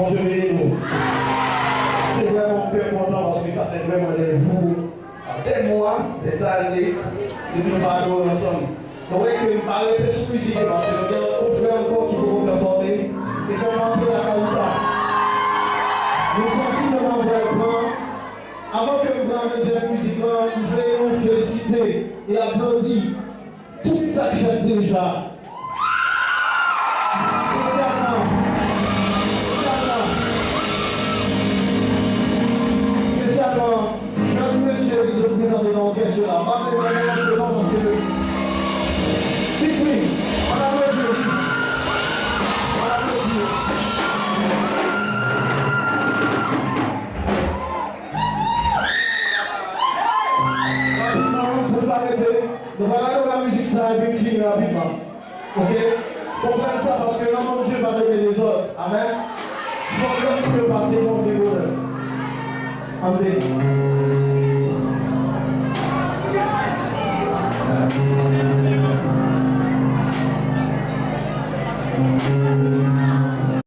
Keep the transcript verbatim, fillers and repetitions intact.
Bondye beni nou. Se vrèman yon kè kontan paske sa fè vrèman dè jou, dè mwa, dè zane depi nou pa adore ansanm. Nou wè ke m pa rete sou mizik yo paske nou gen lòt konfrè ankò ki poko pèfòme. E fè m antre lakay ou ta. Nou sansibleman pral pran. Avan ke m pran dezyèm mizik lan, m vle nou felisite e aplodi tout sa k fèt deja. Espesyalman, espesyalman, espesyalman, jèn mesye ki sot prezante nan òkès yo la. M ap leve nan se non paske Biswi, ann aplodi yo, please. Ann aplodi yo. Rapidman, pou n pa rete, nou pral adore mizik sa epi n fini rapidman. Oke? Konprann sa, paske lanmou Bondye pa done dezòd. Amèn. Fòk lòt moun yo pase bon vye bonè. Ann beni.